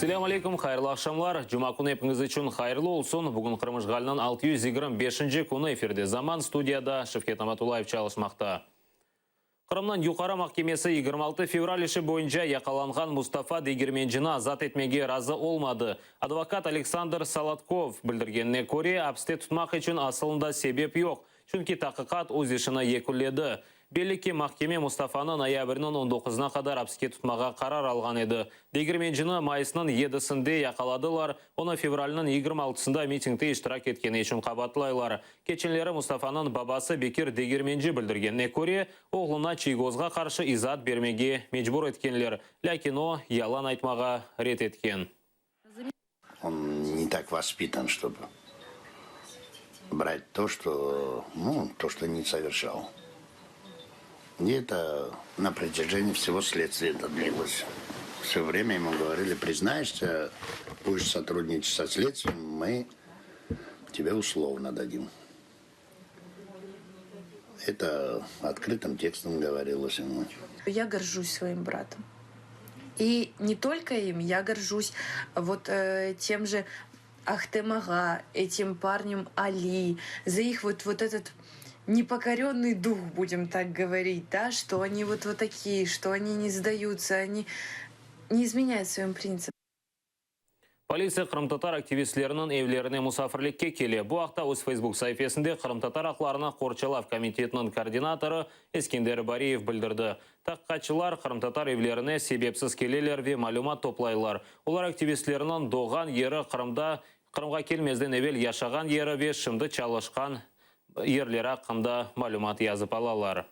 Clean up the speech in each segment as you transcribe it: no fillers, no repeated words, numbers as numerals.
Selâm aleykum, hayırlı aqşamlar. Cuma künü epiñiz içün hayırlı olsun. Bugün Qırım işğaliniñ 625-nci künü efirde Zaman, studiyada Şevket Namatullayev çalışmaqta. Qırımnıñ Yuqarı mahkemesi 26 fevral işi boyunca yaqalanğan Mustafa Degermencini azat etmege razı olmadı. Advokat Aleksandr Solodkov bildirgenine köre, apiste tutmaq içün asılında sebep yoq, çünki taqiqat öz işini yekünledi. Belli ki, mahkeme Mustafanı noyabrniñ on doquzına qadar apiske tutmağa qarar alğan edi. Degermencini mayısnıñ yedisinde yaqaladılar, onı fevralniñ 26-sında mitingde iştirak etkeni içün qabaatlaylar. Keçenleri Mustafanıñ babası Bekir Degermenci bildirgenine köre, oğluna Çiygozğa qarşı izaat bermege mecbur etkenler, lâkin o, yalan aytmağa red etken. On ne tak vospitan, çtoby brat to, çto, nu, to, çto ne soverşal. I eto na protyajeniyi vsego sledstviya eto dlilos. Vse vremya emu govorili, priznaешься, budeş sotrudniçat so sledstviyem, mı tebe uslovno dadim. Eto otkrıtım tekstom govorilos emu. Ya gorjus svoim bratom. I ne tolko im, ya gorjus vot tem je Ahtem ağa, etim parnem Ali, za ih vot vot etot nepokorönnıy duh, budem tak govorit, da, çto oni vot vot takiye, çto oni ne sdayutsa, oni ne izmenyayut svoim printsipam. Politsiya qırımtatar aktivistleriniñ evlerine musafirlikke kele. Bu aqta öz Facebook saifesinde Qırımtatar aqlarını qorçalav komitetiniñ koordinatorı Eskender Bariyev bildirdi. Taqiqatçılar qırımtatar evlerine sebepsiz keleler ve malümat toplaylar. Olar aktivistlerniñ doğğan yeri, Qırımda, Qırımğa kelmezden evel yaşağan yeri ve şimdi çalışqan yerleri aqqında malümat yazıp alalar.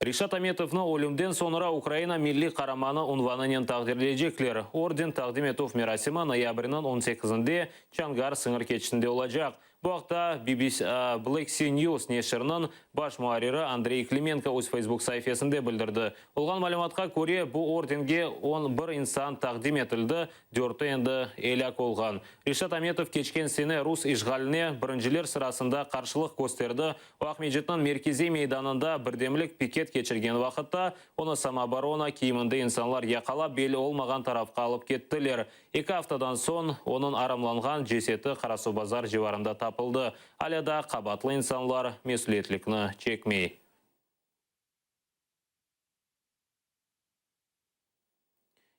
Reşat Ametovnı ölümden soñra Ukraina milliy qaramanı unvanınen taqdirleycekler. Orden taqdim etüv merasimi noyabrniñ on sekizinde Çangar sıñır keçitinde olacaq. Bu aqta BBC Black Sea News neşiriniñ baş muarriri Andrey Klimenko öz Facebook saifesinde bildirdi. Olğan malümatqa köre, bu ordenge 11 insan taqdim etildi, dörtü endi elâk olğan. Reşat Ametov keçken sene rus işğaline birinciler sırasında qarşılıq kösterdi, O, Aqmescitniñ merkeziy meydanında birdemlik piket keçirgen vaqıtta, onı samooborona kiyiminde insanlar yaqalap, belli olmağan tarafqa alıp kettiler. Eki aftadan soñ onıñ aramlanğan ceseti Qarasuvbazar civarında tapıldı. Alâ daa qabaatlı insanlar mesüliyetlikni çekmey.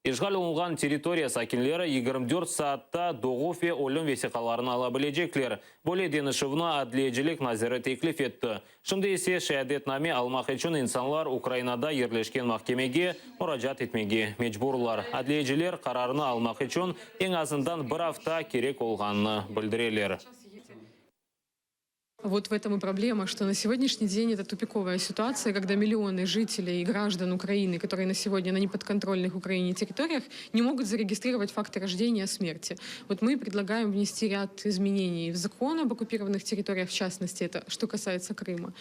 İşğal olunğan territoriya sakinleri 24 saatta doğuv ve ölüm vesiqalarını ala bilecekler. Böyle deñişüvni Adliyecilik naziri teklif etti. Şimdi ise şeadetname almaq içün insanlar Ukrainada yerleşken mahkemege muracaat etmege mecburlar. Adliyeciler qararnı almaq içün eñ azından bir afta kerek olğanını bildireler. Вот в этом и проблема, что на сегодняшний день это тупиковая ситуация, когда миллионы жителей и граждан Украины, которые на сегодня на неподконтрольных Украине территориях, не могут зарегистрировать факты рождения, смерти. Вот мы предлагаем внести ряд изменений в закон об оккупированных территориях, в частности, это что касается Крыма,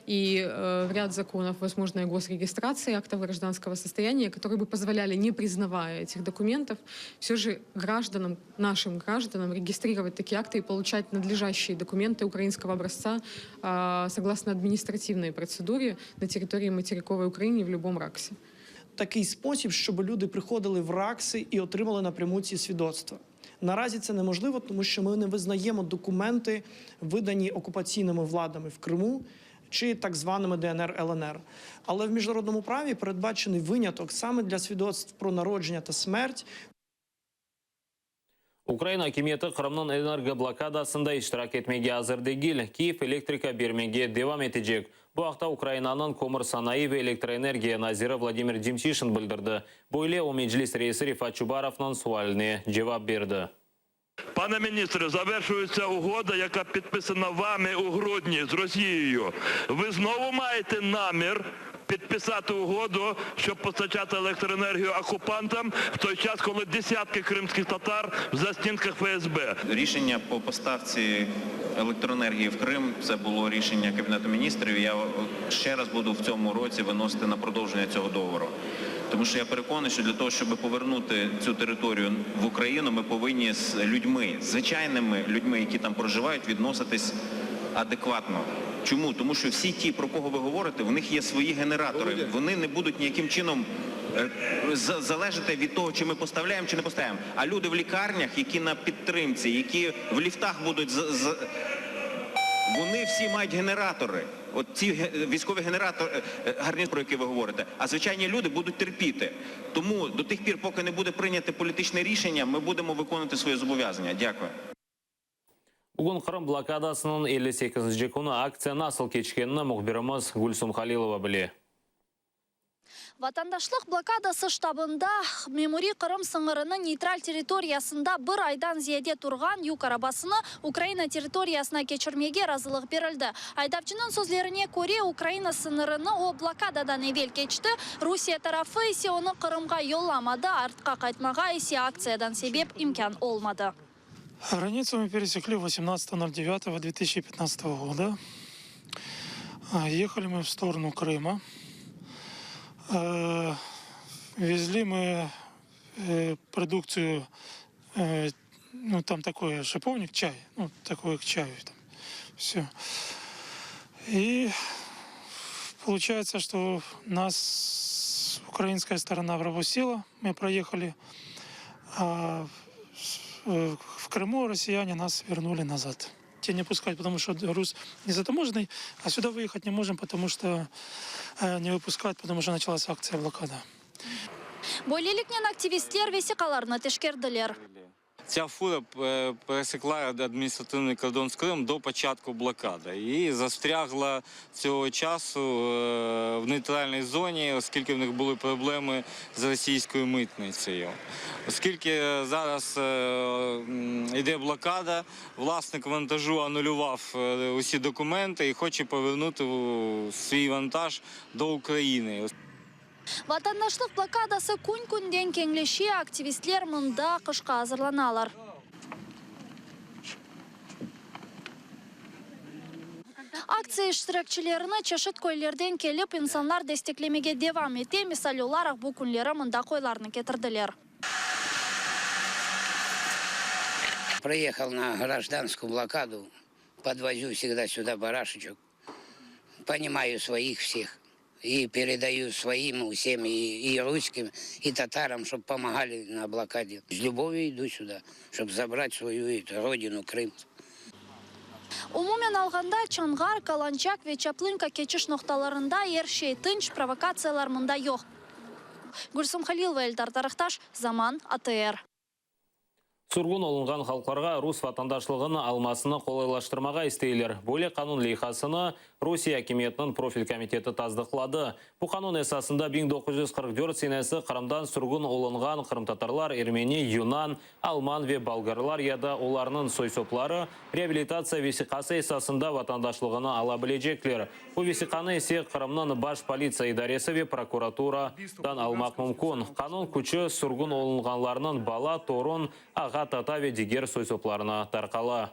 и э, в ряд законов, возможная госрегистрация актов гражданского состояния, которые бы позволяли, не признавая этих документов, все же гражданам, нашим гражданам регистрировать такие акты и получать надлежащие документы украинского образца э, согласно административной процедуре на территории материковой Украины в любом РАКСе. Такий спосіб, щоб люди приходили в РАКСи і отримали напряму ці свідоцтва. Наразі це неможливо, тому що ми не визнаємо документи, видані окупаційними владами в Криму чи так званими ДНР ЛНР. Але в міжнародному праві передбачений виняток саме для свідоцтв про народження та смерть. Ukraina akimiyeti Qırımnıñ energoblokadasında iştirak etmege azır degil, Kiyev elektrika bermege devam etecek. Bu aqta Ukrainanıñ kömür sanayı ve elektroenergiya naziri Vladimir Demçişin bildirdi. Böyle o Meclis reisi Refat Çubarovnıñ sualine cevap berdi. Pane ministre, zaverşuyetsâ ugoda, yaka pidpisana vami u grudni z Rosiyeyu. Vı znovu mayete namir pidpisati ugodu, şçob postaçati elektroenergiyu okupantam v toy ças, kolı desâtki krımskih tatar v zastinkah FSB? Рішення по поставці електроенергії в Крим, це було рішення Кабінету міністрів. Я ще раз буду в цьому році виносити на продовження цього договору. Тому що я переконаний, що для того, щоб повернути цю територію в Україну, ми повинні з людьми, звичайними людьми, які там проживають, відноситись. Адекватно. Чому? Тому що всі ті, про кого ви говорите, в них є свої генератори. Вони не будуть ніяким чином е, за- залежати від того, чи ми поставляємо, чи не поставляємо. А люди в лікарнях, які на підтримці, які в ліфтах будуть з- з- вони всі мають генератори. От ці ге- військові генератори, е, гарнізон, про які ви говорите, а звичайні люди будуть терпіти. Тому до тих пір, поки не буде прийняте політичне рішення, ми будемо виконувати своє зобов'язання. Дякую. Bugün Qırım blokadasınıñ 58-nci künü aktsiya nasıl keçkenini mühbirimiz Gülsum Halilova bile. Vatandaşlıq blokadası ştabında memuriy Qırım sıñırınıñ neytral territoriyasında bir aydan ziyade turğan yük arabasını Ukraina territoriyasına keçirmege razılıq berildi. Aydavcınıñ sözlerine köre, Ukraina sıñırını o blokadadan evel keçti, Rusiye tarafı ise onı Qırımğa yollamadı, artqa qaytmağa ise aktsiyadan sebep imkân olmadı. Границу мы пересекли 18.09.2015 года. Ехали мы в сторону Крыма. Э, Везли мы э, продукцию, э, ну там такой шиповник, чай, ну такой к чаю там, все. И получается, что нас украинская сторона пропустила, мы проехали, а в в Крыму россияне нас вернули назад. Те не пускают, потому что груз не затаможенный, а сюда выехать не можем, потому что э, не выпускают, потому что началась акция блокада. Böyleliknen aktivistler vesiqalarnı teşkerdiler. Ця фура е, пересекла адміністративний кордон з Кримом до початку блокади і застрягла цього часу е, в нейтральній зоні, оскільки в них були проблеми з російською митницею. Оскільки зараз е, м, йде блокада, власник вантажу анулював е, усі документи і хоче повернути у- свій вантаж до України. Vatandaşlıq blokadası kün-künden keñleşe, aktivistler mında qışqa azırlanalar. Aktsiya iştirakçilerini çeşit köylerden kelip insanlar desteklemege devam ete, misal olaraq bu künleri mında qoylarnı ketirdiler. Проехал на гражданскую блокаду, подвозю всегда сюда барашечек, понимаю своих всех и передаю своим всем, и, и русским, и татарам, чтобы помогали на блокаде. С любовью иду сюда, чтобы забрать свою эту родину, Крым. Umumen alğanda, Çonğar, Kalançak ve Çaplınka keçiş noqtalarında er şey tınç, provokatsiyalar mında yoq. Gülsum Halilova, Eldar Tarıhtaş, Zaman, ATR. Sürgün olunğan halqlarğa rus vatandaşlığını almasını qolaylaştırmağa isteyler. Böyle qanun leyhasını Rusiye akimiyetiniñ profil komiteti tasdıqladı. Bu qanun esasında 1944 senesi Qırımdan sürgün olunğan qırımtatarlar, ermeni, yunan, alman ve bolgarlar ya da olarnıñ soy-sopları reabilitatsiya vesiqası esasında vatandaşlığını ala bilecekler. Bu vesiqanı ise Qırımnıñ Baş politsiya idaresi ve prokuraturadan almaq mümkün. Qanun küçü sürgün olunğanlarnıñ bala, torun, ağa, tata ve diger soy-soplarına tarqala.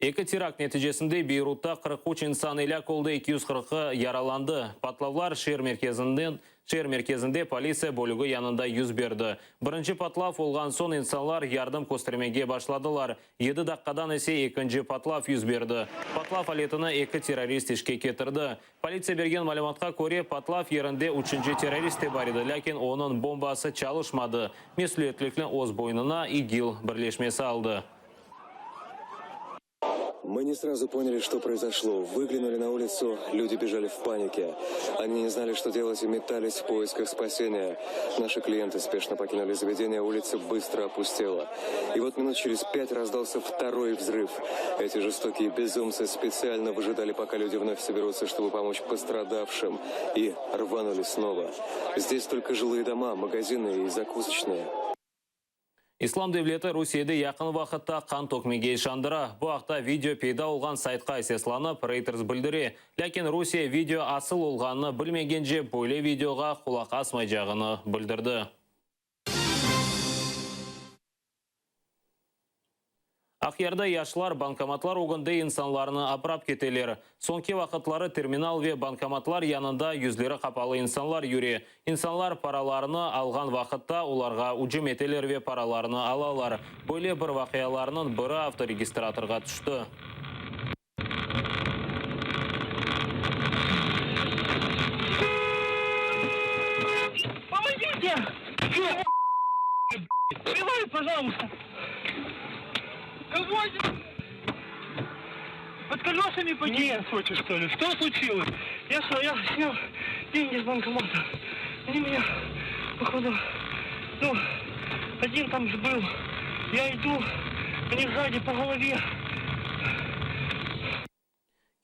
Eki terakt neticesinde Beyrutta 43 insan elâk oldı, 240-ı yaralandı. Patlavlar şeer merkezinden şeer merkezinde politsiya bölügi yanında yüz berdi. Birinci patlav olğan soñ insanlar yardım köstermege başladılar. Yedi daqqadan ise ekinci patlav yüz berdi. Patlav aletini eki terrorist işke ketirdi. Politsiya bergen malümatqa köre, patlav yerinde üçünci terrorist te bar edi, lâkin onıñ bombası çalışmadı. Mesüliyetlikni öz boynuna İGİL birleşmesi aldı. Мы не сразу поняли, что произошло. Выглянули на улицу, люди бежали в панике. Они не знали, что делать и метались в поисках спасения. Наши клиенты спешно покинули заведение, улица быстро опустела. И вот минут через пять раздался второй взрыв. Эти жестокие безумцы специально выжидали, пока люди вновь соберутся, чтобы помочь пострадавшим. И рванули снова. Здесь только жилые дома, магазины и закусочные. İslam devleti Rusiyede yaqın vaqıtta qan tökmege işandıra. Bu aqta video peyda olğan saytqa esaslanıp, Reuters bildire. Lâkin Rusiye video asıl olğanını bilmegence böyle videoğa qulaq asmaycağını bildirdi. Aqyarda yaşlar bankomatlar ögünde insanlarnı aprap keteler. Soñki vaqıtları terminal ve bankomatlar yanında yüzleri qapalı insanlar yüre. İnsanlar paralarını alğan vaqıtta olarğa ücüm eteler ve paralarını alalar. Böyle bir vaqialarnıñ biri avtoregistratorğa tüşti.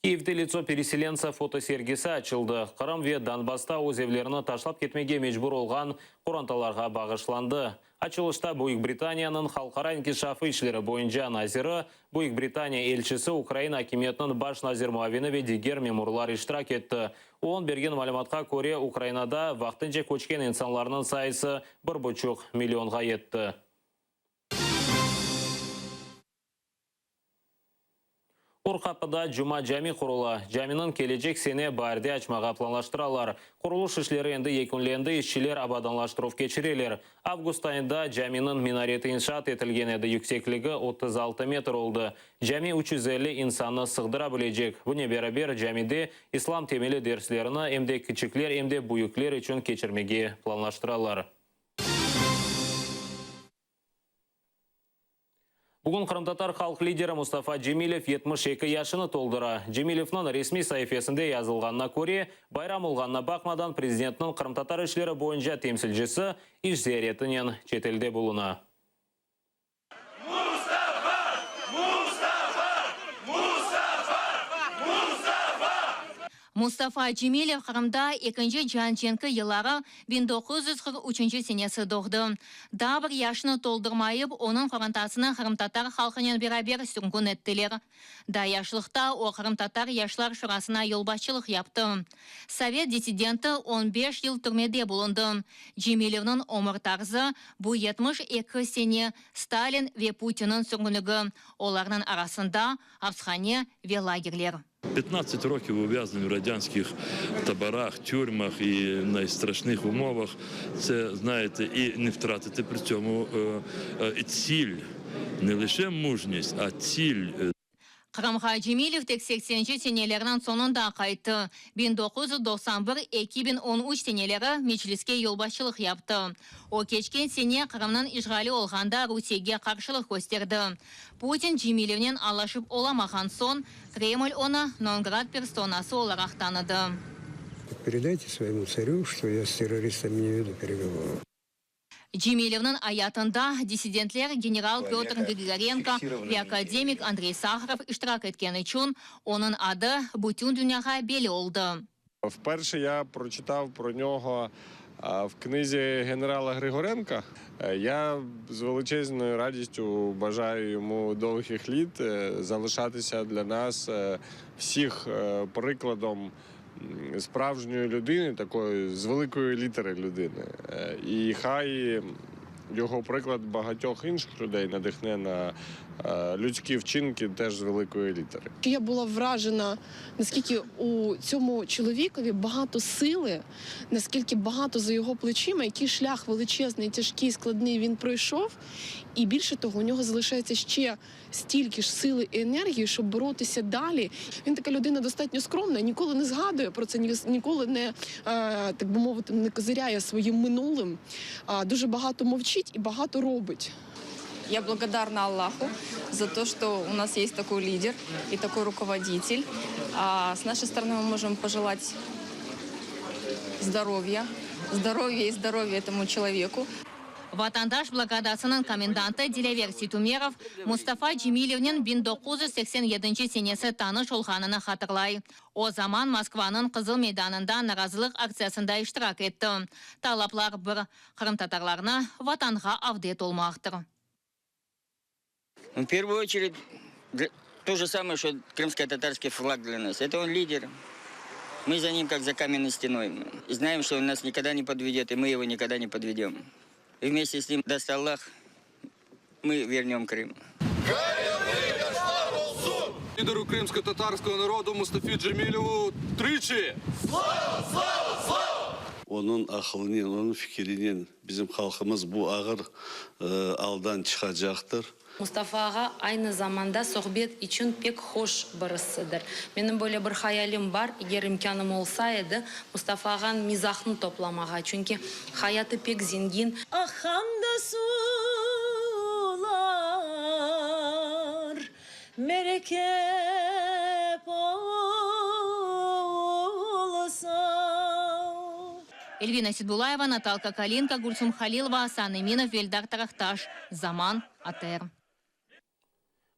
Kiyevde Litso pereselentsa fotosergisi açıldı. Qırım ve Donbassta öz evlerini taşlap ketmege mecbur olğan qorantalarğa bağışlandı. Açılışta Büyük Britaniyanıñ halqara inkişafı işleri boyunca naziri, Büyük Britaniya elçisi, Ukraina akimiyetiniñ baş nazir muavini ve diger memurlar iştirak etti. OON bergen malümatqa köre, Ukrainada vaqtınca köçken insanlarnıñ sayısı bir buçuq millionğa yetti. Or-Qapıda Cuma cami qurula. Caminiñ kelecek sene baarde açmağa planlaştıralar. Qurulış işleri endi yekünlendi, işçiler abadanlaştıruv keçireler. Avgust ayında caminiñ minareti inşaat etilgen edi, yüksekligi 36 metr oldı. Cami 350 insannı sığdıra bilecek. Bunen beraber, camide İslam temeli derslerini em de kiçikler, em de büyükler içün keçirmege planlaştıralar. Bugün qırımtatar halq lideri Mustafa Cemilev 72 yaşını toldura. Cemilevniñ resmiy saifesinde yazılğanına köre, bayram olğanına baqmadan prezidentniñ qırımtatar işleri boyunca temsilcisi iş ziyaretinen çetelde buluna. Mustafa Cemilev Qırımda Ekinci cian cenki yılları 1943 senesi doğdı. Daa bir yaşını toldurmayıp, onıñ qorantasını qırımtatar halqınen beraber sürgün ettiler. Daa yaşlıqta o Qırımtatar yaşlar şurasına yolbaşçılıq yaptı. Sovet dissidenti on beş yıl türmede bulundı. Cemilevniñ ömür tarzı, bu 72 sene Stalin ve Putinniñ sürgünligi, olarnıñ arasında apshane ve lagerler. Пятнадцать років ув'язнень в радянських таборах, тюрмах і найстрашних умовах, це, знаєте, і не втратити при цьому ціль, не лише мужність, а ціль. Qırımğa Cemilev tek seksenci senelerniñ soñunda qayttı. 1991, 2013 seneleri Mecliske yolbaşçılıq yaptı. O, keçken sene Qırımnıñ işğali olğanda Rusiyege qarşılıq kösterdi. Putin Cemilevnen añlaşıp olamağan soñ, Kreml onı non grata personası olaraq tanıdı. Передайте своему царю, что я с террористами не веду переговоров. Cemilevniñ ayatında dissidentler general Pötr Grigorenko ve akademik Andrey Saharov iştirak etkeni içün onıñ adı bütün dünyağa belli oldı. Вперше я прочитав про нього в книзі генерала Григоренка. Я з величезною радістю бажаю йому довгих літ залишатися для нас всіх прикладом справжньої людини, такої з великої літери людини. І хай його приклад багатьох інших людей надихне на людські вчинки теж з великої літери. Я була вражена, наскільки у цьому чоловікові багато сили, наскільки багато за його плечима, який шлях величезний, тяжкий, складний він пройшов. І більше того, у нього залишається ще стільки ж сили і енергії, щоб боротися далі. Він така людина достатньо скромна, ніколи не згадує про це, ніколи не, е, так би мовити, не козиряє своїм минулим. Дуже багато мовчить і багато робить. Я благодарна Аллаху за то, что у нас есть такой лидер и такой руководитель. А с нашей стороны мы можем пожелать здоровья, здоровья и здоровья этому человеку. Vatandaş blokadasınıñ komendantı Dilâver Seytumerov Mustafa Cemilevnen 1987 senesi tanış olğanını hatırlay. O zaman Moskvanıñ Qızıl meydanında narazılıq aktsiyasında iştirak etti. Talaplar bir, qırımtatarlarnı Vatanğa avdet olmaqtır. В первую очередь, то же самое, что крымско-татарский флаг для нас. Это он лидер. Мы за ним как за каменной стеной. И знаем, что он нас никогда не подведет, и мы его никогда не подведем. И вместе с ним, даст Аллах, мы вернем Крым. Лидеру крымско-татарского народу Мустафе Джемилеву тричи! Слава! Слава! Слава! Onıñ aqılınen, onıñ fikirinen bizim halqımız bu ağır aldan çıqacaqtır. Mustafa ağa aynı zamanda sohbet içün pek hoş birisidir. Menim böyle bir hayalim bar, eger imkânım olsa edi, Mustafa ağanıñ mizahnı toplamağa, çünki hayatı pek zengin. Aqanda suvlar merekep olsa. Elvina Seydbulayeva, Natalka Kalinka, Gülsum Halilova, Asan Eminov ve Eldar Taraqtaş. Zaman, ATR.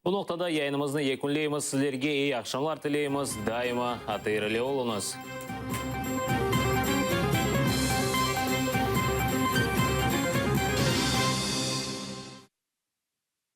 Bu noqtada yayınımıznı yekünleymiz. Sizlerge eyi aqşamlar tileymiz. Daima ATR ile oluñız.